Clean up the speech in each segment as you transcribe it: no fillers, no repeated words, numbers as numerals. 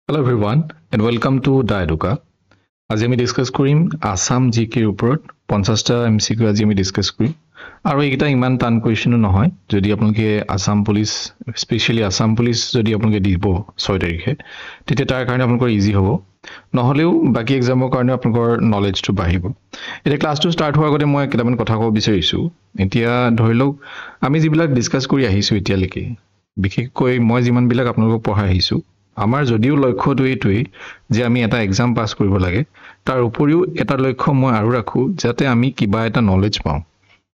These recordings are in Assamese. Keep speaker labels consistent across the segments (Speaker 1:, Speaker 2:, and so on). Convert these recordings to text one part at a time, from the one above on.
Speaker 1: Hello everyone and welcome to the Educa. আজি আমি ডিছকাছ কৰিম আছাম জি কেৰ ওপৰত 50টা এমচিকিউ। আজি আমি ডিছকাছ কৰিম আৰু এইকেইটা ইমান টান কুৱেশ্যনো নহয়। যদি আপোনালোকে Assam police, specially Assam police যদি আপোনালোকে দিব 6 তাৰিখে, তেতিয়া তাৰ কাৰণে আপোনালোকৰ ইজি হ'ব। নহ'লেও বাকী এক্সামৰ কাৰণে আপোনালোকৰ নলেজটো বাঢ়িব। এতিয়া ক্লাছটো ষ্টাৰ্ট হোৱাৰ আগতে মই কেইটামান কথা ক'ব বিচাৰিছোঁ। এতিয়া ধৰি লওক, আমি যিবিলাক ডিছকাছ কৰি আহিছোঁ এতিয়ালৈকে, বিশেষকৈ মই যিমানবিলাক আপোনালোকক পঢ়াই আহিছোঁ, আমাৰ যদিও লক্ষ্যটো এইটোৱেই যে আমি এটা এক্সাম পাছ কৰিব লাগে, তাৰ উপৰিও এটা লক্ষ্য মই আৰু ৰাখোঁ যাতে আমি কিবা এটা নলেজ পাওঁ,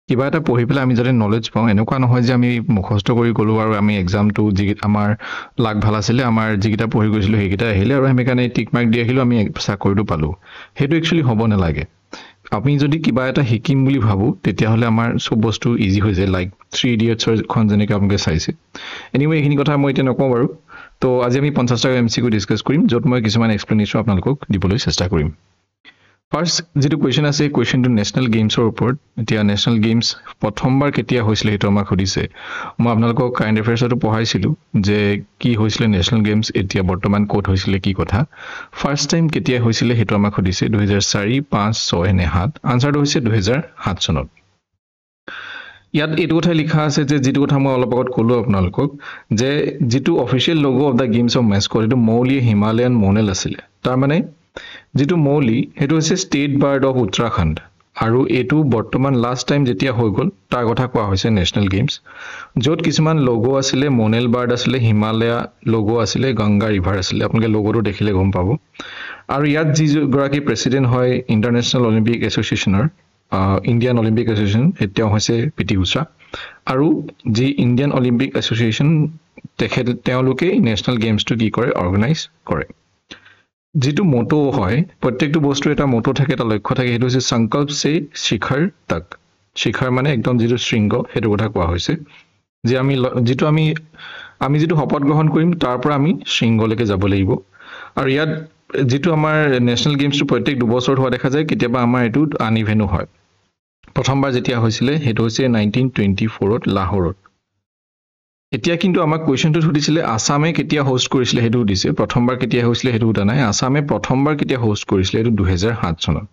Speaker 1: কিবা এটা পঢ়ি পেলাই আমি যাতে নলেজ পাওঁ। এনেকুৱা নহয় যে আমি মুখস্থ কৰি গ'লোঁ আৰু আমি এক্সামটো যি আমাৰ লাক ভাল আছিলে, আমাৰ যিকেইটা পঢ়ি গৈছিলোঁ সেইকেইটা আহিলে আৰু সেইকাৰণে টিক মাৰ্ক দি আহিলোঁ, আমি চাকৰিটো পালোঁ। সেইটো একচুৱেলি হ'ব নালাগে। আমি যদি কিবা এটা শিকিম বুলি ভাবোঁ, তেতিয়াহ'লে আমাৰ চব বস্তু ইজি হৈ যায়, লাইক থ্ৰী ইডিয়টছৰখন যেনেকৈ আপোনালোকে চাইছে। এনিৱে, এইখিনি কথা মই এতিয়া নকওঁ বাৰু। তো আজি আমি 50টা এমচিকিউ ডিছকাছ কৰিম, য'ত মই কিছুমান এক্সপ্লেনেশ্যন আপোনালোকক দিবলৈ চেষ্টা কৰিম। ফাৰ্ষ্ট যিটো কুৱেশ্যন আছে, এই কুৱেশ্যনটো নেশ্যনেল গেমছৰ ওপৰত। এতিয়া নেশ্যনেল গেমছ প্ৰথমবাৰ কেতিয়া হৈছিলে, সেইটো আমাক সুধিছে। মই আপোনালোকক কাৰেণ্ট এফেয়াৰ্ছতো পঢ়াইছিলোঁ যে কি হৈছিলে নেশ্যনেল গেমছ, এতিয়া বৰ্তমান ক'ত হৈছিলে, কি কথা। ফাৰ্ষ্ট টাইম কেতিয়া হৈছিলে, সেইটো আমাক সুধিছে। 2004, 5, 6 নে 7? আনচাৰটো হৈছে 2007 চনত। ইয়াত এইটো কথাই লিখা আছে যে যিটো কথা মই অলপ আগত ক'লোঁ আপোনালোকক যে যিটো official logo of the games of mascot, এইটো মৌলি, হিমালয়ান মনেল আছিলে। তাৰমানে যিটো মৌলি, সেইটো হৈছে ষ্টেট বাৰ্ড অফ উত্তৰাখণ্ড। আৰু এইটো বৰ্তমান লাষ্ট টাইম যেতিয়া হৈ গ'ল, তাৰ কথা কোৱা হৈছে নেশ্যনেল গেমছ, য'ত কিছুমান লগো আছিলে, মনেল বাৰ্ড আছিলে, হিমালয়া লগো আছিলে, গংগা ৰিভাৰ আছিলে। আপোনালোকে লগোটো দেখিলে গম পাব। আৰু ইয়াত যিগৰাকী প্ৰেচিডেণ্ট হয় ইণ্টাৰনেশ্যনেল অলিম্পিক এছ'চিয়েশ্যনৰ, ইণ্ডিয়ান অলিম্পিক এছ'চিয়েশ্যন, তেওঁ হৈছে পি টি উষা। আৰু যি ইণ্ডিয়ান অলিম্পিক এছ'চিয়েশ্যন, তেওঁলোকে নেশ্যনেল গেমছটো কি কৰে? অৰ্গেনাইজ কৰে। যিটো মটো হয়, প্ৰত্যেকটো বস্তুৰ এটা মটো থাকে, এটা লক্ষ্য থাকে, সেইটো হৈছে সংকল্প সে শিখৰ তক। শিখৰ মানে একদম যিটো শৃংগ, সেইটো কথা কোৱা হৈছে যে আমি যিটো শপত গ্ৰহণ কৰিম, তাৰ পৰা আমি শৃংগলৈকে যাব লাগিব। আৰু ইয়াত যিটো আমাৰ নেশ্যনেল গেমছটো প্ৰত্যেক 2 বছৰত হোৱা দেখা যায়, কেতিয়াবা আমাৰ এইটো আনইভেনো হয়। প্ৰথমবাৰ যেতিয়া হৈছিলে, সেইটো হৈছে 1924ত লাহোৰত। এতিয়া কিন্তু আমাক কুৱেশ্যনটোত সুধিছিলে আছামে কেতিয়া হোষ্ট কৰিছিলে, সেইটো সুধিছে। প্ৰথমবাৰ কেতিয়া হৈছিলে, সেইটো সোধা নাই। আছামে প্ৰথমবাৰ কেতিয়া হোষ্ট কৰিছিলে, এইটো 2007 চনত।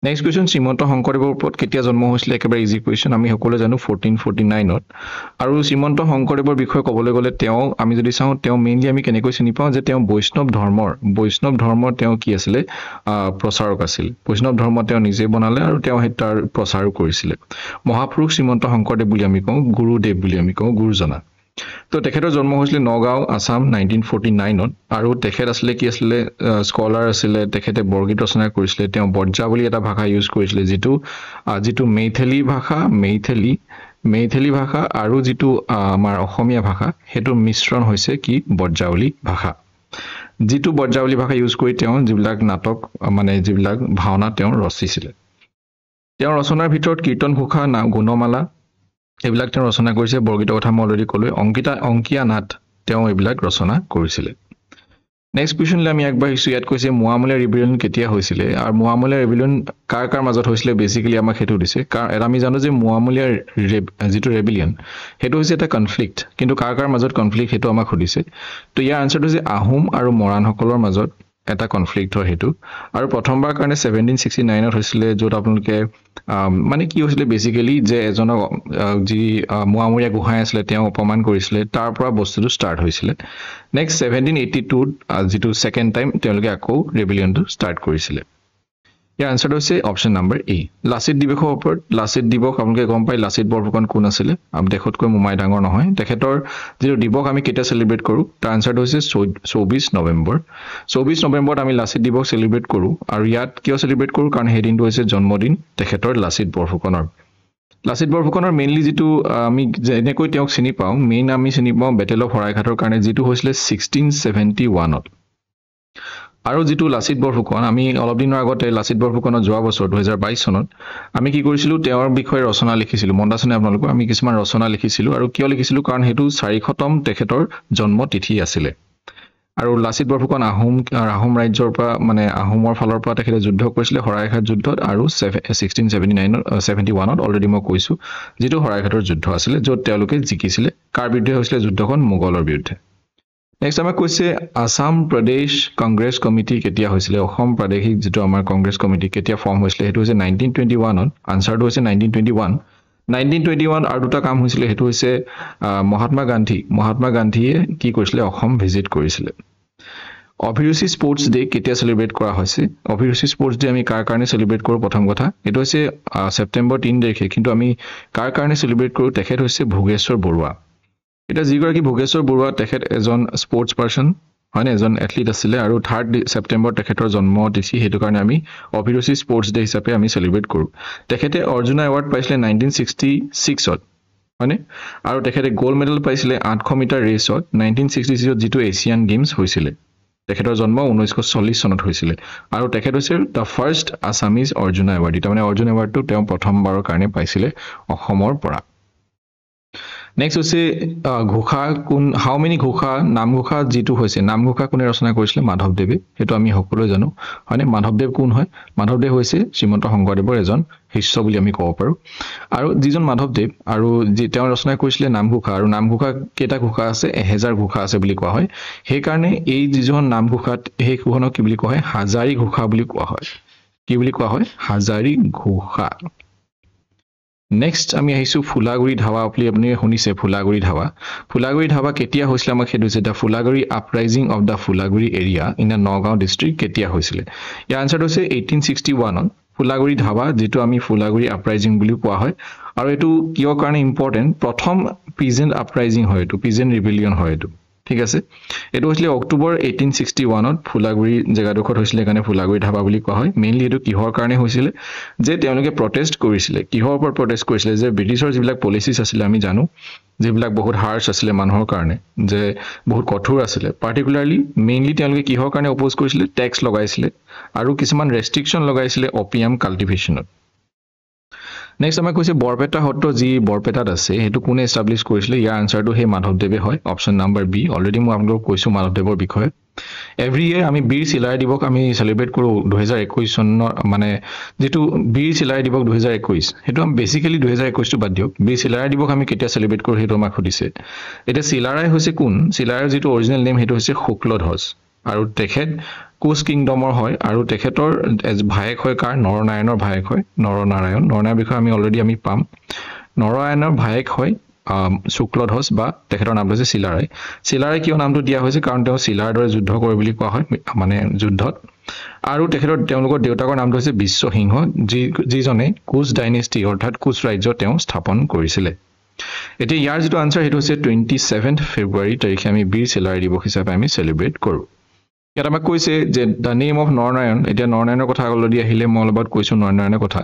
Speaker 1: নেক্সট কুৱেশ্যন, শ্ৰীমন্ত শংকৰদেৱৰ ওপৰত কেতিয়া জন্ম হৈছিলে? একেবাৰে ইজি কুৱেশ্যন, আমি সকলোৱে জানো 1449ত। আৰু শ্ৰীমন্ত শংকৰদেৱৰ বিষয়ে ক'বলৈ গ'লে তেওঁ, আমি যদি চাওঁ, তেওঁ মেইনলি আমি কেনেকৈ চিনি পাওঁ যে তেওঁ বৈষ্ণৱ ধৰ্মৰ তেওঁ কি আছিলে? প্ৰচাৰক আছিল। বৈষ্ণৱ ধৰ্ম তেওঁ নিজে বনালে আৰু তেওঁ সেই তাৰ প্ৰচাৰো কৰিছিলে। মহাপুৰুষ শ্ৰীমন্ত শংকৰদেৱ বুলি আমি কওঁ, গুৰুদেৱ বুলি আমি কওঁ, গুৰুজনা। তো তেখেতৰ জন্ম হৈছিলে নগাঁও, আছাম, 1949ত। আৰু তেখেত আছিলে কি আছিলে? স্কলাৰ আছিলে। তেখেতে বৰগীত ৰচনা কৰিছিলে। তেওঁ বজ্ৰাৱলী এটা ভাষা ইউজ কৰিছিলে, যিটো মেইথেলি ভাষা, মেইথেলি ভাষা আৰু যিটো আমাৰ অসমীয়া ভাষা, সেইটো মিশ্ৰণ হৈছে কি? বজ্ৰাৱলী ভাষা। যিটো বজ্ৰাৱলী ভাষা ইউজ কৰি তেওঁ যিবিলাক নাটক, মানে যিবিলাক ভাওনা তেওঁ ৰচিছিলে। তেওঁৰ ৰচনাৰ ভিতৰত কীৰ্তন ঘোষা, না গুণমালা, এইবিলাক তেওঁ ৰচনা কৰিছে। বৰগীতৰ কথা মই অলৰেডি ক'লোৱে। অংকীয়া নাট তেওঁ এইবিলাক ৰচনা কৰিছিলে। নেক্সট কুৱেশ্যনলৈ আমি আগবাঢ়িছোঁ। ইয়াত কৈছে মোৱামৰীয়া ৰিবেলিয়ন কেতিয়া হৈছিলে আৰু মোৱামৰীয়া ৰিবেলিয়ন কাৰ কাৰ মাজত হৈছিলে, বেচিকেলি আমাক সেইটো দিছে। কাৰ আমি জানো যে মোৱামৰীয়া যিটো ৰেবিলিয়ন, সেইটো হৈছে এটা কনফ্লিক্ট, কিন্তু কাৰ কাৰ মাজত কনফ্লিক্ট, সেইটো আমাক সুধিছে। তো ইয়াৰ আনচাৰটো হৈছে আহোম আৰু মৰাণসকলৰ মাজত এটা কনফ্লিক্ট হয় সেইটো। আৰু প্ৰথমবাৰ কাৰণে 1769ত হৈছিলে, য'ত আপোনালোকে মানে কি হৈছিলে বেচিকেলি যে এজনক যি মোৱামৰীয়া গোহাঁই আছিলে, তেওঁ অপমান কৰিছিলে, তাৰ পৰা বস্তুটো ষ্টাৰ্ট হৈছিলে। নেক্সট 1782ত যিটো ছেকেণ্ড টাইম তেওঁলোকে আকৌ ৰেবিলিয়নটো ষ্টাৰ্ট কৰিছিলে। ইয়াৰ আনচাৰটো হৈছে অপশ্যন নাম্বাৰ এ। লাচিত দিৱসৰ ওপৰত, লাচিত দিৱস আপোনালোকে গম পায় লাচিত বৰফুকন কোন আছিলে। দেশতকৈ মোমাই ডাঙৰ নহয়। তেখেতৰ যিটো দিৱস আমি কেতিয়া চেলিব্ৰেট কৰোঁ? তাৰ আনচাৰটো হৈছে 24 নৱেম্বৰ। 24 নৱেম্বৰত আমি লাচিত দিৱস চেলিব্ৰেট কৰোঁ। আৰু ইয়াত কিয় চেলিব্ৰেট কৰোঁ? কাৰণ সেই দিনটো হৈছে জন্মদিন তেখেতৰ, লাচিত বৰফুকনৰ। লাচিত বৰফুকনৰ মেইনলি যিটো আমি যেনেকৈ তেওঁক চিনি পাওঁ, মেইন আমি চিনি পাওঁ বেটেল অফ শৰাইঘাটৰ কাৰণে, যিটো হৈছিলে 1671ত। আৰু যিটো লাচিত বৰফুকন, আমি অলপ দিনৰ আগতে লাচিত বৰফুকনৰ যোৱা বছৰ 2022 চনত আমি কি কৰিছিলোঁ? তেওঁৰ বিষয়ে ৰচনা লিখিছিলোঁ। মনত আছেনে আপোনালোকৰ? আমি কিছুমান ৰচনা লিখিছিলোঁ। আৰু কিয় লিখিছিলোঁ? কাৰণ সেইটো 400তম তেখেতৰ জন্ম তিথি আছিলে। আৰু লাচিত বৰফুকন আহোম ৰাজ্যৰ পৰা, মানে আহোমৰ ফালৰ পৰা তেখেতে যুদ্ধ কৰিছিলে শৰাইঘাট যুদ্ধত। আৰু 1679ত, 71ত অলৰেডি মই কৈছোঁ, যিটো শৰাইঘাটৰ যুদ্ধ আছিলে, য'ত তেওঁলোকে জিকিছিলে। কাৰ বিৰুদ্ধে হৈছিলে যুদ্ধখন? মোগলৰ বিৰুদ্ধে। নেক্সট আমাক কৈছে আছাম প্ৰদেশ কংগ্ৰেছ কমিটি কেতিয়া হৈছিলে? অসম প্ৰাদেশিক যিটো আমাৰ কংগ্ৰেছ কমিটি কেতিয়া ফৰ্ম হৈছিলে? সেইটো হৈছে 1921ত। আনচাৰটো হৈছে 1921। 1921 আৰু দুটা কাম হৈছিলে, সেইটো হৈছে মহাত্মা গান্ধীয়ে কি কৰিছিলে? অসম ভিজিট কৰিছিলে। অভিৰুচি স্পৰ্টছ ডে কেতিয়া চেলিব্ৰেট কৰা হৈছে? অভিৰুচি স্পৰ্টছ ডে আমি কাৰ কাৰণে চেলিব্ৰেট কৰোঁ? প্ৰথম কথা, এইটো হৈছে ছেপ্টেম্বৰ 3 তাৰিখে, কিন্তু আমি কাৰ কাৰণে চেলিব্ৰেট কৰোঁ? তেখেত হৈছে ভোগেশ্বৰ বৰুৱা। এতিয়া যিগৰাকী ভোগেশ্বৰ বৰুৱা, তেখেত এজন স্পৰ্টছ পাৰ্চন হয়নে, এজন এথলিট আছিলে আৰু 3 ছেপ্টেম্বৰ তেখেতৰ জন্ম তিথি, সেইটো কাৰণে আমি অভিৰুচি স্পৰ্টছ ডে হিচাপে আমি চেলিব্ৰেট কৰোঁ। তেখেতে অৰ্জুনা এৱাৰ্ড পাইছিলে 1966ত হয়নে, আৰু তেখেতে গ'ল্ড মেডেল পাইছিলে 800 মিটাৰ ৰেচত 1966ত, যিটো এছিয়ান গেমছ হৈছিলে। তেখেতৰ জন্ম 1940 চনত হৈছিলে আৰু তেখেত হৈছে the first Assamese Arjuna awardee, তাৰমানে অৰ্জুন এৱাৰ্ডটো তেওঁ প্ৰথমবাৰৰ কাৰণে পাইছিলে অসমৰ পৰা। নেক্সট হৈছে ঘোষা কোন, হাউ মেনি ঘোষা, নামঘোষা যিটো হৈছে, নামঘোষা কোনে ৰচনা কৰিছিলে? মাধৱদেৱে, সেইটো আমি সকলোৱে জানো হয়নে। মাধৱদেৱ কোন হয়? মাধৱদেৱ হৈছে শ্ৰীমন্ত শংকৰদেৱৰ এজন শিষ্য বুলি আমি ক'ব পাৰোঁ। আৰু যিজন মাধৱদেৱ আৰু যি তেওঁ ৰচনা কৰিছিলে নামঘোষা, আৰু নামঘোষা কেইটা ঘোষা আছে? 1000 ঘোষা আছে বুলি কোৱা হয়। সেইকাৰণে এই যিজন নামঘোষাত সেইখনক কি বুলি কোৱা হয়? হাজাৰী ঘোষা বুলি কোৱা হয়। কি বুলি কোৱা হয়? হাজাৰী ঘোষা। নেক্সট আমি আহিছোঁ ফুলাগুৰি ধাৱা। আপুনি শুনিছে ফুলাগুৰি ধাৱা। ফুলাগুৰি ধাৱা কেতিয়া হৈছিলে আমাক সেইটো হৈছে the Phulaguri uprising of the Phulaguri area in the Nagaon district কেতিয়া হৈছিলে? ইয়াৰ আনচাৰটো হৈছে 1861ত। ফুলাগুৰি ধাৱা, যিটো আমি ফুলাগুৰি আপৰাইজিং বুলিও কোৱা হয়, আৰু এইটো কিয় কাৰণে ইম্পৰ্টেণ্ট? প্ৰথম পিজেণ্ট আপৰাইজিং হয় এইটো, পিজেণ্ট ৰিবেলিয়ন হয় এইটো, ঠিক আছে। এইটো হৈছিলে অক্টোবৰ 1861ত ফুলাগুৰি জেগাডোখৰত হৈছিলে, সেইকাৰণে ফুলাগুৰি ধাবা বুলি কোৱা হয়। মেইনলি এইটো কিহৰ কাৰণে হৈছিলে? যে তেওঁলোকে প্ৰটেষ্ট কৰিছিলে। কিহৰ ওপৰত প্ৰটেষ্ট কৰিছিলে? যে ব্ৰিটিছৰ যিবিলাক পলিচিছ আছিলে আমি জানো, যিবিলাক বহুত হাৰ্ছ আছিলে মানুহৰ কাৰণে, যে বহুত কঠোৰ আছিলে। পাৰ্টিকুলাৰলি মেইনলি তেওঁলোকে কিহৰ কাৰণে অপ'জ কৰিছিলে? টেক্স লগাইছিলে আৰু কিছুমান ৰেষ্ট্ৰিকশ্যন লগাইছিলে অপিয়াম কাল্টিভেশ্যনত। নেক্সট আমাক কৈছে বৰপেটা সত্ৰ যি বৰপেটাত আছে সেইটো কোনে এষ্টাব্লিছ কৰিছিলে? ইয়াৰ আনচাৰটো সেই মাধৱদেৱে হয়, অপশ্যন নাম্বাৰ বি। অলৰেডি মই আপোনালোকক কৈছোঁ মাধৱদেৱৰ বিষয়ে। এভৰি ইয়েৰ আমি বীৰ চিলাৰায় দিৱস আমি চেলিব্ৰেট কৰোঁ 2021 চনৰ, মানে যিটো বীৰ চিলাৰায় দিৱস 2021, সেইটো আমি বেচিকেলি 2021টো বাদ দিয়ক, বীৰ চিলাৰায় দিৱস আমি কেতিয়া চেলিব্ৰেট কৰোঁ সেইটো আমাক সুধিছে। এতিয়া চিলাৰায় হৈছে কোন? চিলাৰায়ৰ যিটো অৰিজিনেল নেম সেইটো হৈছে শুক্লধ্বজ, আৰু তেখেত কোচ কিংডমৰ হয়, আৰু তেখেতৰ ভায়েক হয় কাৰ? নৰনাৰায়ণৰ ভায়েক হয় নৰনাৰায়ণ। নৰনাৰায়ণৰ বিষয়ে আমি অলৰেডি আমি পাম। নৰনাৰায়ণৰ ভায়েক হয় শুক্লধ্বজ বা তেখেতৰ নামটো হৈছে চিলাৰায়। চিলাৰায় কিয় নামটো দিয়া হৈছে? কাৰণ তেওঁ চিলাৰ দৰে যুদ্ধ কৰে বুলি কোৱা হয়, মানে যুদ্ধত। আৰু তেখেতৰ তেওঁলোকৰ দেউতাকৰ নামটো হৈছে বিশ্বসিংহ, যিজনে কোচ ডাইনেষ্টি অৰ্থাৎ কোচ ৰাজ্য তেওঁ স্থাপন কৰিছিলে। এতিয়া ইয়াৰ যিটো আনচাৰ সেইটো হৈছে 27 ফেব্ৰুৱাৰী তাৰিখে আমি বীৰ চিলাৰায় দিৱস হিচাপে আমি চেলিব্ৰেট কৰোঁ। ইয়াত আমাক কৈছে যে the name of Naranarayan. এতিয়া নৰনাৰায়ণৰ কথা অলৰেডি আহিলে, মই অলপ আগত কৈছোঁ নৰনাৰায়ণৰ কথা।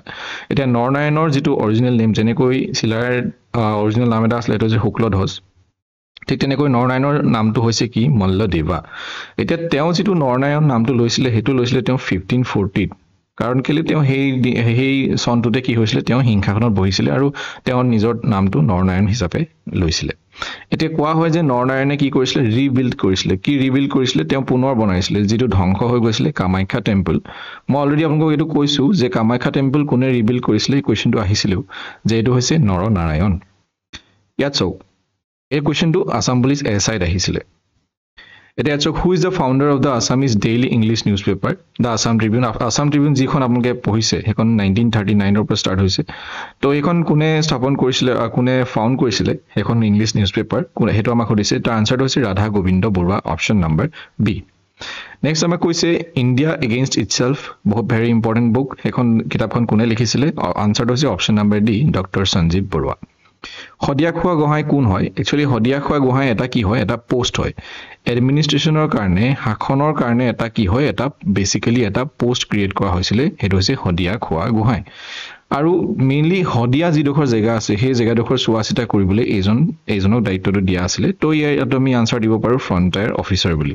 Speaker 1: এতিয়া নৰনাৰায়ণৰ যিটো অৰিজিনেল নেম, যেনেকৈ চিলাৰায়ৰ অৰিজিনেল নাম এটা আছিলে সেইটো হৈছে শুক্লধ্বজ, ঠিক তেনেকৈ নৰনাৰায়ণৰ নামটো হৈছে কি? মল্লদেৱা। এতিয়া তেওঁ যিটো নৰনাৰায়ণ নামটো লৈছিলে সেইটো লৈছিলে তেওঁ 1540ত, কাৰণ কেলৈ তেওঁ সেই চনটোতে কি হৈছিলে, তেওঁ সিংহাসনত বহিছিলে আৰু তেওঁ নিজৰ নামটো নৰনাৰায়ণ হিচাপে লৈছিলে। এতিয়া কোৱা হয় যে নৰনাৰায়ণে কি কৰিছিলে? ৰিবিল্ড কৰিছিলে। কি ৰিবিল্ড কৰিছিলে? তেওঁ পুনৰ বনাইছিলে যিটো ধ্বংস হৈ গৈছিলে কামাখ্যা টেম্পল। মই অলৰেডি আপোনালোকক এইটো কৈছোঁ যে কামাখ্যা টেম্পল কোনে ৰিবিল্ড কৰিছিলে, এই কুৱেশ্যনটো আহিছিলেও যে এইটো হৈছে নৰনাৰায়ণ। ইয়াত চাওক, এই কুৱেশ্যনটো আছাম পুলিচ এছ আইত আহিছিলে। এতিয়া চাওক, who is the founder of the Assamese daily English news paper the Assam Tribune? Assam Tribune যিখন আপোনালোকে পঢ়িছে সেইখন 1939ৰ পৰা ষ্টাৰ্ট হৈছে। তো এইখন কোনে স্থাপন কৰিছিলে, কোনে ফাউণ্ড কৰিছিলে সেইখন ইংলিছ নিউজ পেপাৰ, কোনে সেইটো আমাক সুধিছে। তাৰ আনচাৰটো হৈছে Radha Gobinda Barua, option number B. Next আমাক কৈছে ইণ্ডিয়া এগেইনষ্ট ইটছেল্ফ, বহুত ভেৰি ইম্পৰ্টেণ্ট বুক, সেইখন কিতাপখন কোনে লিখিছিলে? আনচাৰটো হৈছে option number D, doctor Sanjeev Barua. Sadiya Khowa Gohain কোন হয়? একচুৱেলি শদিয়াখোৱা গোহাঁই এটা কি হয়? এটা পোষ্ট হয় এডমিনিষ্ট্ৰেশ্যনৰ কাৰণে, শাসনৰ কাৰণে এটা কি হয়, এটা বেচিকেলি এটা পোষ্ট ক্ৰিয়েট কৰা হৈছিলে, সেইটো হৈছে শদিয়াখোৱা গোহাঁই। আৰু মেইনলি শদিয়া যিডোখৰ জেগা আছে সেই জেগাডোখৰ চোৱা চিতা কৰিবলৈ এইজনক দায়িত্বটো দিয়া আছিলে। তো ইয়াত আমি আনচাৰ দিব পাৰোঁ ফ্ৰণ্টায়াৰ অফিচাৰ বুলি।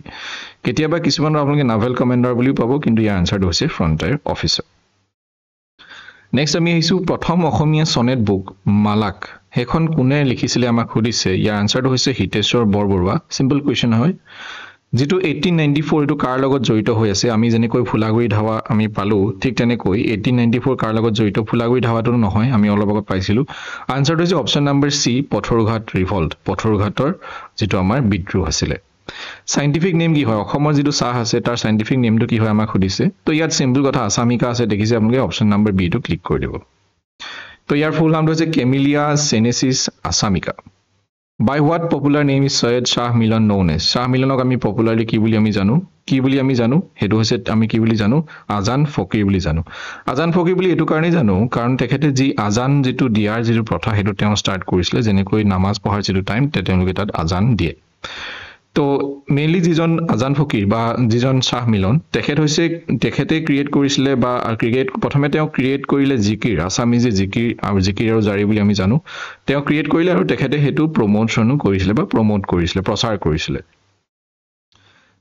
Speaker 1: কেতিয়াবা কিছুমানৰ আপোনালোকে নাভেল কমাণ্ডাৰ বুলিও পাব, কিন্তু ইয়াৰ আনচাৰটো হৈছে ফ্ৰণ্টায়াৰ অফিচাৰ। নেক্সট আমি আহিছোঁ প্ৰথম অসমীয়া চনেট বুক মালাক, সেইখন কোনে লিখিছিলে আমাক সুধিছে। ইয়াৰ আনচাৰটো হৈছে হিতেশ্বৰ বৰবৰুৱা। চিম্পল কুৱেশ্যন হয়। যিটো 1894 এইটো কাৰ লগত জড়িত হৈ আছে? আমি যেনেকৈ ফুলাগুৰি ধাৱা আমি পালোঁ, ঠিক তেনেকৈ 1894 কাৰ লগত জড়িত? ফুলাগুৰি ধাৱাটো নহয়, আমি অলপ আগত পাইছিলোঁ। আনচাৰটো হৈছে option number C, Patharughat revolt, পথৰুঘাটৰ যিটো আমাৰ বিদ্ৰোহ আছিলে। চাইণ্টিফিক নেম কি হয়? অসমৰ যিটো চাহ আছে, তাৰ চাইণ্টিফিক নেমটো কি হয় আমাক সুধিছে। তো ইয়াত চিম্পল কথা, আছামিকা আছে, দেখিছে আপোনালোকে, অপশ্যন নম্বৰ বিটো ক্লিক কৰি দিব। তো ইয়াৰ ফুল নামটো হৈছে কেমিলিয়া চেনেচিছ আছামিকা। By what popular name is Syed Shah Milan known as? Shah মিলনক আমি পপুলাৰলি কি বুলি আমি জানো? কি বুলি আমি জানো? সেইটো হৈছে, আমি কি বুলি জানো? আজান ফকীৰ বুলি জানো। আজান ফকীৰ বুলি এইটো কাৰণেই জানো, কাৰণ তেখেতে যি আজান যিটো দিয়াৰ যিটো প্ৰথা, সেইটো তেওঁ ষ্টাৰ্ট কৰিছিলে। যেনেকৈ নামাজ পঢ়াৰ যিটো টাইম, তেওঁলোকে তাত আজান দিয়ে। তো মেইনলি যিজন আজান ফকীৰ বা যিজন শ্বাহ মিলন, তেখেত হৈছে, তেখেতে ক্ৰিয়েট কৰিছিলে বা ক্ৰিয়েট, প্ৰথমে তেওঁ ক্ৰিয়েট কৰিলে জিকিৰ, আছামীজ যে জিকিৰ আৰু জিকিৰ আৰু জাৰি বুলি আমি জানো, তেওঁ ক্ৰিয়েট কৰিলে আৰু তেখেতে সেইটো প্ৰমোশ্যনো কৰিছিলে বা প্ৰমোট কৰিছিলে, প্ৰচাৰ কৰিছিলে।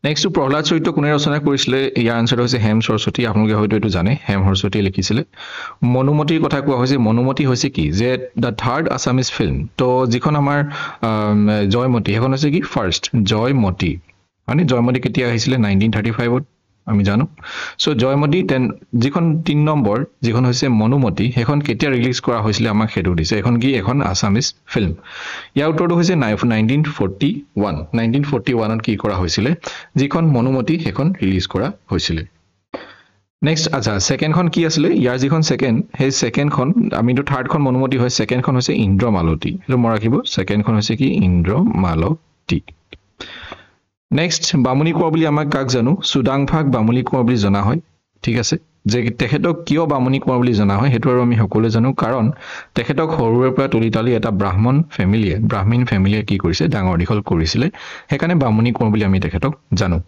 Speaker 1: নেক্সটটো, প্ৰহ্লাদ চৰিত্ৰ কোনে ৰচনা কৰিছিলে? ইয়াৰ আনচাৰটো হৈছে হেম সৰস্বতী। আপোনালোকে হয়তো এইটো জানে, হেম সৰস্বতীয়ে লিখিছিলে। মনুমতীৰ কথা কোৱা হৈছে। মনুমতী হৈছে কি যে the third Assamese film. তো যিখন আমাৰ জয়মতী, সেইখন হৈছে কি ফাৰ্ষ্ট জয়মতী, হয়নে? জয়মতী কেতিয়া আহিছিলে? 1935ত আমি জানো। চ' জয়মতী, then যিখন 3 নম্বৰ যিখন হৈছে মনুমতী, সেইখন কেতিয়া ৰিলিজ কৰা হৈছিলে আমাক সেইটো দিছে। এখন কি এখন আছামিজ ফিল্ম? ইয়াৰ উত্তৰটো হৈছে 1941। 1941ত কি কৰা হৈছিলে? যিখন মনুমতী, সেইখন ৰিলিজ কৰা হৈছিলে। নেক্সট, আচ্ছা, ছেকেণ্ডখন কি আছিলে? ইয়াৰ যিখন ছেকেণ্ড, সেই ছেকেণ্ডখন, আমিতো থাৰ্ডখন মনুমতী হয়, ছেকেণ্ডখন হৈছে ইন্দ্ৰমালতী। সেইটো মনত ৰাখিব, ছেকেণ্ডখন হৈছে কি? ইন্দ্ৰমালতী। নেক্সট, বামুণী কোঁৱৰ বুলি আমাক কাক জানো? চুডাংফাক বামুণী কোঁৱৰ বুলি জনা হয়, ঠিক আছে? যে তেখেতক কিয় বামুণী কোঁৱৰ বুলি জনা হয়, সেইটো আৰু আমি সকলোৱে জানো, কাৰণ তেখেতক সৰুৰে পৰা তুলি তালি এটা ব্ৰাহ্মণ ফেমিলিয়ে, ব্ৰাহ্মীণ ফেমিলিয়ে কি কৰিছে? ডাঙৰ দীঘল কৰিছিলে। সেইকাৰণে বামুণী কোঁৱৰ বুলি আমি তেখেতক জানো।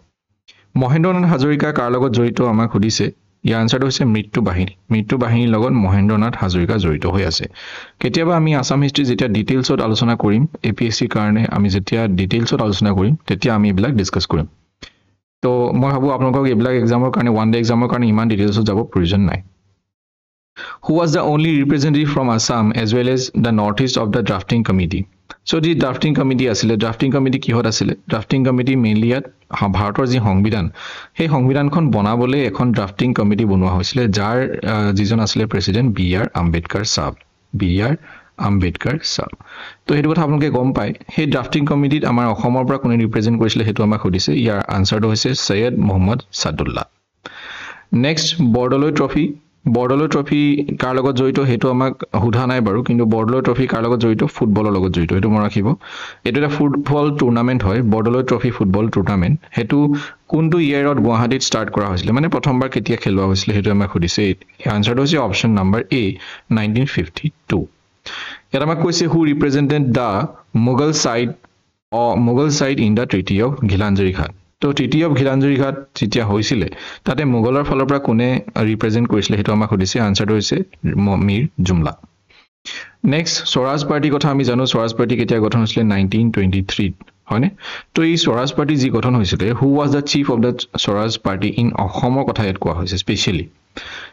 Speaker 1: মহেন্দ্ৰনাথ হাজৰিকা কাৰ লগত জড়িত আমাক সুধিছে। ইয়াৰ আনচাৰটো হৈছে মৃত্যু বাহিনী। মৃত্যু বাহিনীৰ লগত মহেন্দ্ৰনাথ হাজৰিকা জড়িত হৈ আছে। কেতিয়াবা আমি আছাম হিষ্ট্ৰী যেতিয়া ডিটেইলছত আলোচনা কৰিম, এপিএছচিৰ কাৰণে আমি যেতিয়া ডিটেইলছত আলোচনা কৰিম, তেতিয়া আমি এইবিলাক ডিছকাছ কৰিম। তো মই ভাবোঁ আপোনালোকক এইবিলাক এক্সামৰ কাৰণে, ওৱান ডে এক্সামৰ কাৰণে ইমান ডিটেইলছত যাব প্ৰয়োজন নাই। Who was the only representative from Assam as well as the North East of the drafting committee? চ' যি ড্ৰাফটিং কমিটি আছিলে, ড্ৰাফটিং কমিটি কিহত আছিলে? ড্ৰাফটিং কমিটি মেইনলি ইয়াত ভাৰতৰ যি সংবিধান, সেই সংবিধানখন বনাবলৈ এখন ড্ৰাফটিং কমিটি বনোৱা হৈছিলে, যাৰ যিজন আছিলে প্ৰেচিডেণ্ট বি আৰ আম্বেদকাৰ চাহাব, বি আৰ আম্বেদকাৰ চাহাব। তো সেইটো কথা আপোনালোকে গম পায়। সেই ড্ৰাফটিং কমিটিত আমাৰ অসমৰ পৰা কোনে ৰিপ্ৰেজেণ্ট কৰিছিলে, সেইটো আমাক সুধিছে। ইয়াৰ আনচাৰটো হৈছে Syed Mohammad Sadullah. Next, Bordoloi trophy. Bordoloi trophy কাৰ লগত জড়িত সেইটো আমাক সোধা নাই বাৰু, কিন্তু বৰদলৈ ট্ৰফি কাৰ লগত জড়িত? ফুটবলৰ লগত জড়িত, সেইটো মনত ৰাখিব। এইটো এটা ফুটবল টুৰ্ণামেণ্ট হয়, বৰদলৈ ট্ৰফি ফুটবল টুৰ্ণামেণ্ট। সেইটো কোনটো ইয়েৰত গুৱাহাটীত ষ্টাৰ্ট কৰা হৈছিলে, মানে প্ৰথমবাৰ কেতিয়া খেলোৱা হৈছিলে, সেইটো আমাক সুধিছে। আনচাৰটো হৈছে অপশ্যন নম্বৰ এ, 1952। ইয়াত আমাক কৈছে, who represented the Mughal side in the Treaty of Ghilanjuri Ghat? তো ট্ৰিটি অফ ঘিলাঞ্জৰি ঘাট যেতিয়া হৈছিলে, তাতে মোগলৰ ফালৰ পৰা কোনে ৰিপ্ৰেজেণ্ট কৰিছিলে, সেইটো আমাক সুধিছে। আনচাৰটো হৈছে মীৰ জুমলা। নেক্সট, স্বৰাজ পাৰ্টীৰ কথা আমি জানো। স্বৰাজ পাৰ্টী কেতিয়া গঠন হৈছিলে? 1923ত, হয়নে? তো এই স্বৰাজ পাৰ্টী যি গঠন হৈছিলে, who was the chief of the Swaraj Party in অসমৰ কথা ইয়াত কোৱা হৈছে স্পেচিয়েলি,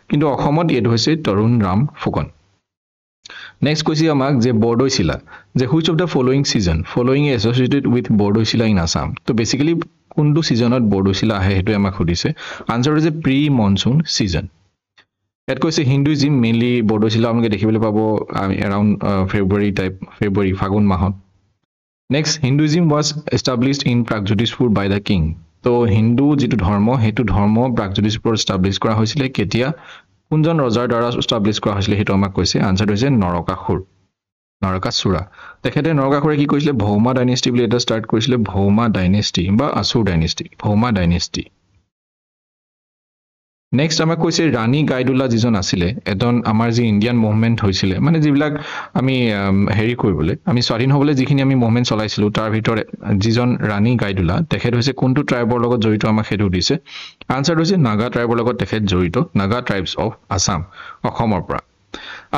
Speaker 1: কিন্তু অসমত এইটো হৈছে তৰুণ ৰাম ফুকন। নেক্সট কৈছে আমাক যে বৰদৈচিলা, যে which of the following season following associated with Bordoisila in Assam? তো বেচিকেলি কোনটো ছিজনত বৰদৈচিলা আহে, সেইটোৱে আমাক সুধিছে। আনচাৰ হৈছে প্ৰি মনচুন ছিজন। ইয়াত কৈছে হিন্দুইজিম, মেইনলি বৰদৈচিলা আপোনালোকে দেখিবলৈ পাব এৰাউণ্ড ফেব্ৰুৱাৰী টাইপ, ফেব্ৰুৱাৰী ফাগুন মাহত। Next, Hinduism was established in Pragjyotishpur by the king. তো হিন্দু যিটো ধৰ্ম, সেইটো ধৰ্ম প্ৰাগজ্যোতিষপুৰত এষ্টাব্লিছ কৰা হৈছিলে কেতিয়া, কোনজন ৰজাৰ দ্বাৰা এষ্টাব্লিছ কৰা হৈছিলে, সেইটো আমাক কৈছে। আনচাৰটো হৈছে নৰকাসুৰ, নৰকাসুৰা। তেখেতে, নৰকাসুৰে কি কৰিছিলে? ভৌমা ডাইনেষ্টি বুলি এটা ষ্টাৰ্ট কৰিছিলে, ভৌমা ডাইনেষ্টি বা আচুৰ ডাইনেষ্টি, ভৌমা ডাইনেষ্টি। নেক্সট আমাক কৈছে ৰাণী গাইডুলা যিজন আছিলে, এজন আমাৰ যি ইণ্ডিয়ান মুভমেণ্ট হৈছিলে, মানে যিবিলাক আমি হেৰি কৰিবলৈ, আমি স্বাধীন হ'বলৈ যিখিনি আমি মুভমেণ্ট চলাইছিলোঁ, তাৰ ভিতৰত যিজন ৰাণী গাইডুলা, তেখেত হৈছে কোনটো ট্ৰাইবৰ লগত জড়িত আমাক সেইটো দিছে। আনচাৰটো হৈছে নাগা ট্ৰাইবৰ লগত তেখেত জড়িত, নাগা ট্ৰাইবছ অফ আছাম, অসমৰ পৰা।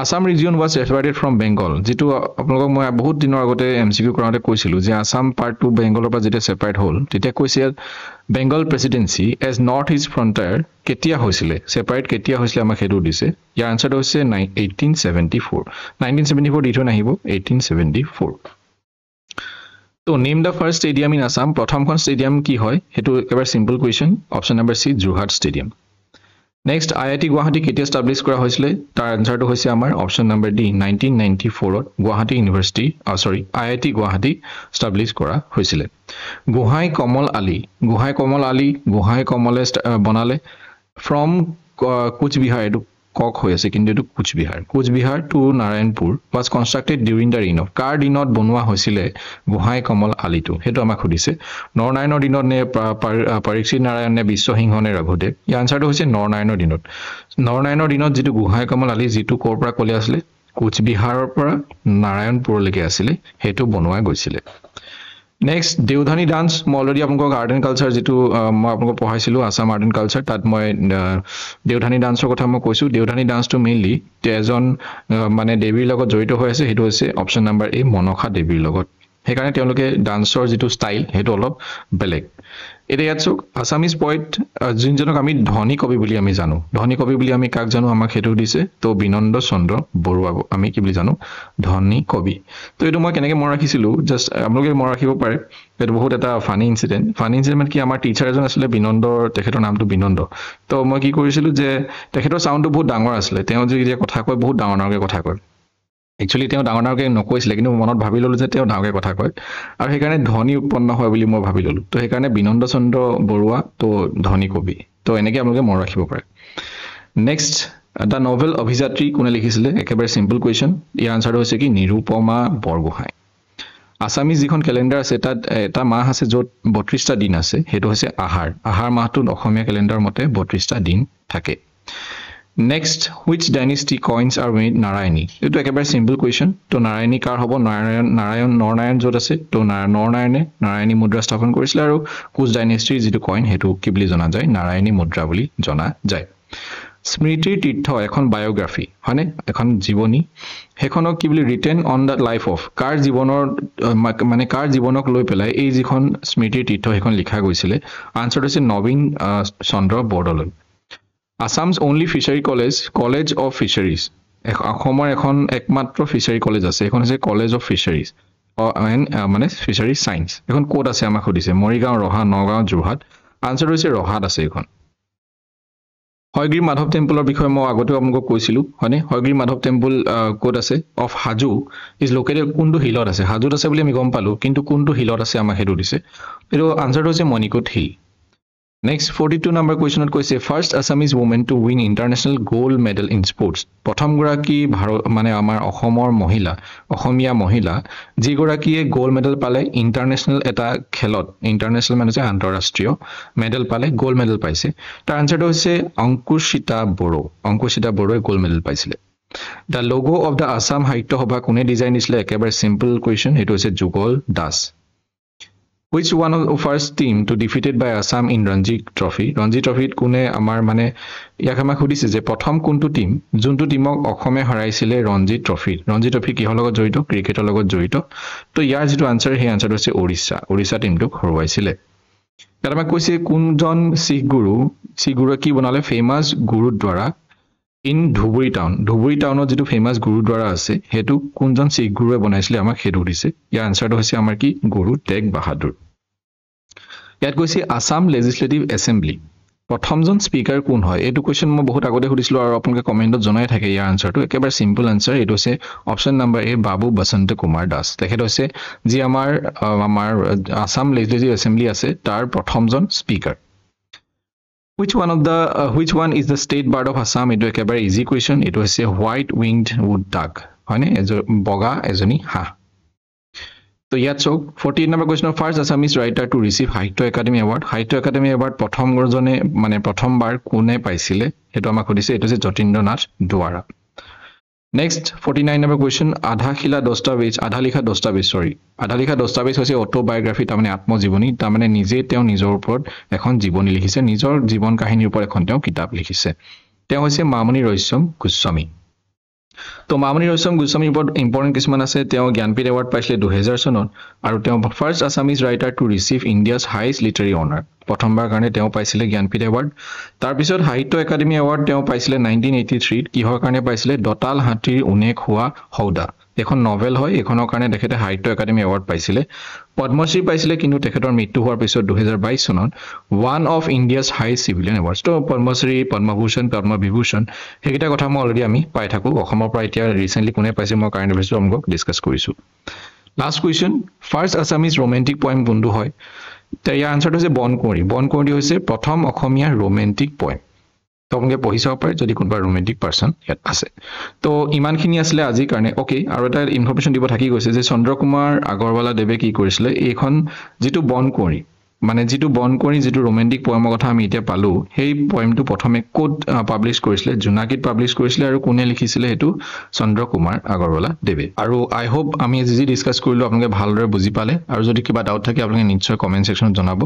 Speaker 1: Assam region was separated from Bengal, যিটো আপোনালোকক মই বহুত দিনৰ আগতে এমচিকিউ কৰাওঁতে কৈছিলোঁ যে আছাম পাৰ্টটো বেংগলৰ পৰা যেতিয়া ছেপাৰেট হ'ল, তেতিয়া কৈছে ইয়াত Bengal Presidency as North East Frontier কেতিয়া হৈছিলে, ছেপাৰেট কেতিয়া হৈছিলে আমাক সেইটো দিছে। ইয়াৰ আনচাৰটো হৈছে 1874। 1974 দি থৈ নাহিব, 1874। তো name the first stadium in Assam. প্ৰথমখন ষ্টেডিয়াম কি হয়, সেইটো একেবাৰে simple question, option number C, Jorhat stadium. Next, I I T Guwahati কেতিয়া ষ্টাব্লিছ কৰা হৈছিলে? তাৰ এনচাৰটো হৈছে আমাৰ অপশ্যন নম্বৰ ডি, 1994ত Guwahati university, sorry, I I T Guwahati establish কৰা হৈছিলে। গোহাঁই কমল আলী, গোহাঁই কমল আলী, গোহাঁই কমলে বনালে ফ্ৰম কোচবিহাৰ, এইটো কক হৈ আছে কিন্তু এইটো Cooch Behar, Cooch Behar to Narayanpur was constructed during the reign of, কাৰ দিনত বনোৱা হৈছিলে গোহাঁই কমল আলীটো, সেইটো আমাক সুধিছে। নৰনাৰায়ণৰ দিনত নে পৰীক্ষিত নাৰায়ণ নে বিশ্বসিংহ নে ৰঘুদেৱ? ইয়াৰ আনচাৰটো হৈছে নৰনাৰায়ণৰ দিনত। নৰনাৰায়ণৰ দিনত যিটো গোহাঁই কমল আলী, যিটো ক'ৰ পৰা ক'লে আছিলে? কোচবিহাৰৰ পৰা নাৰায়ণপুৰলৈকে আছিলে, সেইটো বনোৱা গৈছিলে। নেক্সট, দেওধানী ডান্স, মই অলৰেডি আপোনালোকক আৰ্ট এণ্ড কালচাৰ যিটো মই আপোনালোকক পঢ়াইছিলোঁ, আছাম আৰ্ট এণ্ড কালচাৰ, তাত মই দেওধানী ডান্সৰ কথা মই কৈছোঁ। দেওধানী ডান্সটো মেইনলি এজন মানে দেৱীৰ লগত জড়িত হৈ আছে, সেইটো হৈছে অপশ্যন নাম্বাৰ এ, মনসা দেৱীৰ লগত। সেইকাৰণে তেওঁলোকে ডান্সৰ যিটো ষ্টাইল সেইটো অলপ বেলেগ। এতিয়া ইয়াত চাওক, আছামিজ পইট যোনজনক আমি ধনী কবি বুলি আমি জানো, ধনী কবি বুলি আমি কাক জানো, আমাক সেইটো দিছে। তো বিনন্দ চন্দ্ৰ বৰুৱা আমি কি বুলি জানো? ধনী কবি। তো এইটো মই কেনেকৈ মনত ৰাখিছিলোঁ, জাষ্ট আপোনালোকে মনত ৰাখিব পাৰে, এইটো বহুত এটা ফানি ইনচিডেণ্ট। ফানি ইনচিডেণ্ট মানে কি, আমাৰ টিচাৰ এজন আছিলে বিনন্দৰ, তেখেতৰ নামটো বিনন্দ। তো মই কি কৰিছিলোঁ যে তেখেতৰ চাউণ্ডটো বহুত ডাঙৰ আছিলে, তেওঁ যেতিয়া কথা কয় বহুত ডাঙৰ ডাঙৰকৈ কথা কয়। একচুৱেলি তেওঁ ডাঙৰ ডাঙৰকৈ নকৈছিলে, কিন্তু মনত ভাবি ল'লোঁ যে তেওঁ ডাঙৰকৈ কথা কয় আৰু সেইকাৰণে ধ্বনি উৎপন্ন হয় বুলি মই ভাবি ল'লোঁ। তো সেইকাৰণে বিনন্দ চন্দ্ৰ বৰুৱা, তো ধনী কবি। তো এনেকৈ আপোনালোকে মনত ৰাখিব পাৰে। নেক্সট, the novel অভিযাত্ৰী কোনে লিখিছিলে? একেবাৰে চিম্পল কুৱেশ্যন। ইয়াৰ আনচাৰটো হৈছে কি? নিৰুপমা বৰগোহাঁই। আছামিজ যিখন কেলেণ্ডাৰ আছে তাত এটা মাহ আছে য'ত 32টা দিন আছে, সেইটো হৈছে আহাৰ। আহাৰ মাহটোত অসমীয়া কেলেণ্ডাৰ মতে 32টা দিন থাকে। Next, which dynasty coins are made Narayani? এইটো একেবাৰে চিম্পল কুৱেশ্যন। তো নাৰায়ণী কাৰ হ'ব? নাৰায়ণ, নাৰায়ণ, নৰনাৰায়ণ য'ত আছে, তো নৰনাৰায়ণে নাৰায়ণী মুদ্ৰা স্থাপন কৰিছিলে আৰু কোচ ডাইনেষ্টিৰ যিটো কইন সেইটো কি বুলি জনা যায়? নাৰায়ণী মুদ্ৰা বুলি জনা যায়। স্মৃতিৰ তীৰ্থ এখন বায়'গ্ৰাফী হয়নে, এখন জীৱনী, সেইখনক কি বুলি written on the life of, কাৰ জীৱনৰ মানে কাৰ জীৱনক লৈ পেলাই এই যিখন স্মৃতিৰ তীৰ্থ সেইখন লিখা গৈছিলে? আনচাৰটো হৈছে Nabin Chandra Bordoloi. Assam's only fishery college, college of fisheries, অসমৰ এখন একমাত্ৰ ফিচাৰী কলেজ আছে, সেইখন হৈছে কলেজ অফ ফিচাৰিজ এণ্ড মানে ফিচাৰী চায়েন্স। এখন ক'ত আছে আমাক সুধিছে? মৰিগাঁও, ৰহা, নগাঁও, যোৰহাট। আনচাৰটো হৈছে ৰহাত আছে এইখন। হয়গ্ৰীৱ মাধৱ টেম্পলৰ বিষয়ে মই আগতেও আপোনালোকক কৈছিলোঁ হয়নে? হয়গ্ৰীৱ মাধৱ টেম্পল ক'ত আছে? অফ হাজো is located, কোনটো হিলত আছে? হাজোত আছে বুলি আমি গম পালোঁ, কিন্তু কোনটো হিলত আছে আমাক সেইটো দিছে। এইটো আনচাৰটো হৈছে মণিকোট হিল। নেক্সট, 42 নম্বৰ কুৱেশ্যনত কৈছে first Assamese women to win international gold medal in sports. প্ৰথমগৰাকী ভাৰত মানে আমাৰ অসমৰ মহিলা, অসমীয়া মহিলা যিগৰাকীয়ে গ'ল্ড মেডেল পালে ইণ্টাৰনেশ্যনেল এটা খেলত, ইণ্টাৰনেশ্যনেল মানে হৈছে আন্তঃৰাষ্ট্ৰীয় মেডেল পালে, গ'ল্ড মেডেল পাইছে। তাৰ আনচাৰটো হৈছে অংকুশিতা বড়ো। অংকুশিতা বড়োৱে গ'ল্ড মেডেল পাইছিলে। The logo of the Assam Sahitya Sabha কোনে ডিজাইন দিছিলে? একেবাৰে চিম্পল কুৱেশ্যন, সেইটো হৈছে Jugal Das. Which one of the first team to defeated by Assam in Ranji Trophy? Ranji Trophy কোনে আমাৰ মানে ইয়াক আমাক সুধিছে যে প্ৰথম কোনটো টিম, যোনটো টিমক অসমে হৰাইছিলে ৰঞ্জি ট্ৰফিত। ৰঞ্জি ট্ৰফি কিহৰ লগত জড়িত? ক্ৰিকেটৰ লগত জড়িত। তো ইয়াৰ যিটো আনচাৰ, সেই আনচাৰটো হৈছে উৰিষ্যা। উৰিষ্যা টিমটোক হৰুৱাইছিলে। ইয়াত আমাক কৈছে কোনজন শিখ গুৰু, শিখ গুৰুৱে কি বনালে? Famous gurdwara in Dhubri town. Dhubri টাউনত যিটো ফেমাছ গুৰুদ্বাৰা আছে সেইটো কোনজন শিখ গুৰুৱে বনাইছিলে আমাক সেইটো সুধিছে। ইয়াৰ আনচাৰটো হৈছে আমাৰ কি? গুৰু টেগ বাহাদুৰ। ইয়াত কৈছে আছাম লেজিছলেটিভ এছেম্বলি প্ৰথমজন স্পীকাৰ কোন হয়? এইটো কুৱেশ্যন মই বহুত আগতে সুধিছিলোঁ আৰু আপোনালোকে কমেণ্টত জনাই থাকে। ইয়াৰ আনচাৰটো একেবাৰে চিম্পল আনচাৰ, এইটো হৈছে অপশ্যন নাম্বাৰ এ, বাবু বসন্ত কুমাৰ দাস। তেখেত হৈছে যি আমাৰ আমাৰ আছাম লেজিছলেটিভ এছেম্বলি আছে তাৰ প্ৰথমজন speaker. Which one of the which one is the state bird of Assam? এইটো একেবাৰে ইজি কুৱেশ্যন, এইটো হৈছে হোৱাইট উইংড উড ডাক হয়নে, বগা এজনী হাঁহ। তো ইয়াত চাওক, 48 number কুৱেশ্যনৰ first Assamese writer to receive Sahitya Akademi award. Sahitya Akademi award প্ৰথমজনে মানে প্ৰথমবাৰ কোনে পাইছিলে সেইটো আমাক সুধিছে, এইটো হৈছে Jatindra Nath Duwara. Next, 49 number question, আধাশিলা দস্তাবেজ, আধালিখা দস্তাবেজ, চৰি, আধালিখা দস্তাবেজ হৈছে অট'বায়'গ্ৰাফী, তাৰমানে আত্মজীৱনী, তাৰমানে নিজে তেওঁ নিজৰ ওপৰত এখন জীৱনী লিখিছে, নিজৰ জীৱন কাহিনীৰ ওপৰত এখন তেওঁ কিতাপ লিখিছে। তেওঁ হৈছে মামণি ৰয়ছম গোস্বামী। তো মামণি ৰয়ছম গোস্বামীৰ ওপৰত ইম্পৰ্টেণ্ট কিছুমান আছে। তেওঁ জ্ঞানপীঠ এৱাৰ্ড পাইছিলে 2000 চনত আৰু তেওঁ first Assamese writer to receive India's highest literary honour, প্ৰথমবাৰ কাৰণে তেওঁ পাইছিলে জ্ঞানপীঠ এৱাৰ্ড। তাৰপিছত সাহিত্য একাডেমি এৱাৰ্ড তেওঁ পাইছিলে 1983ত। কিহৰ কাৰণে পাইছিলে? দতাল হাতীৰ ঊনে খোৱা সৌদা, এখন নভেল হয়, এইখনৰ কাৰণে তেখেতে সাহিত্য একাডেমি এৱাৰ্ড পাইছিলে। পদ্মশ্ৰী পাইছিলে, কিন্তু তেখেতৰ মৃত্যু হোৱাৰ পিছত 2022 চনত one of India's high civilian awards. তো পদ্মশ্ৰী, পদ্মভূষণ, পদ্মবিভূষণ সেইকেইটা কথা মই অলৰেডি আমি পাই থাকোঁ। অসমৰ পৰা এতিয়া ৰিচেণ্টলি কোনে পাইছে মই কাৰেণ্ট এফেয়াৰ্ছটো আপোনালোকক ডিছকাছ কৰিছোঁ। Last question, first Assamese romantic poem কোনটো হয়? ইয়াৰ আনচাৰটো হৈছে বনকুঁৱৰী। বনকুঁৱৰী হৈছে প্ৰথম অসমীয়া ৰোমেণ্টিক পয়েম। তো আপোনালোকে পঢ়ি চাব পাৰে যদি কোনোবা ৰোমেণ্টিক পাৰ্চন ইয়াত আছে। তো ইমানখিনি আছিলে আজিৰ কাৰণে। অ'কে, আৰু এটা ইনফৰ্মেশ্যন দিব থাকি গৈছে যে চন্দ্ৰকুমাৰ আগৰৱালাদেৱে কি কৰিছিলে, এইখন যিটো বনকুঁৱৰী, মানে যিটো বনকুঁৱৰী যিটো ৰোমেণ্টিক পয়েমৰ কথা আমি এতিয়া পালোঁ, সেই পয়েমটো প্ৰথমে ক'ত পাব্লিছ কৰিছিলে? জোনাকীত পাব্লিছ কৰিছিলে। আৰু কোনে লিখিছিলে সেইটো? চন্দ্ৰকুমাৰ আগৰৱালা দেৱে। আৰু আই হোপ আমি আজি যি ডিছকাছ কৰিলোঁ আপোনালোকে ভালদৰে বুজি পালে, আৰু যদি কিবা ডাউট থাকে আপোনালোকে নিশ্চয় কমেণ্ট ছেকশ্যনত জনাব।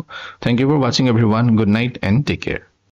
Speaker 1: Thank you for watching everyone, good night and take care.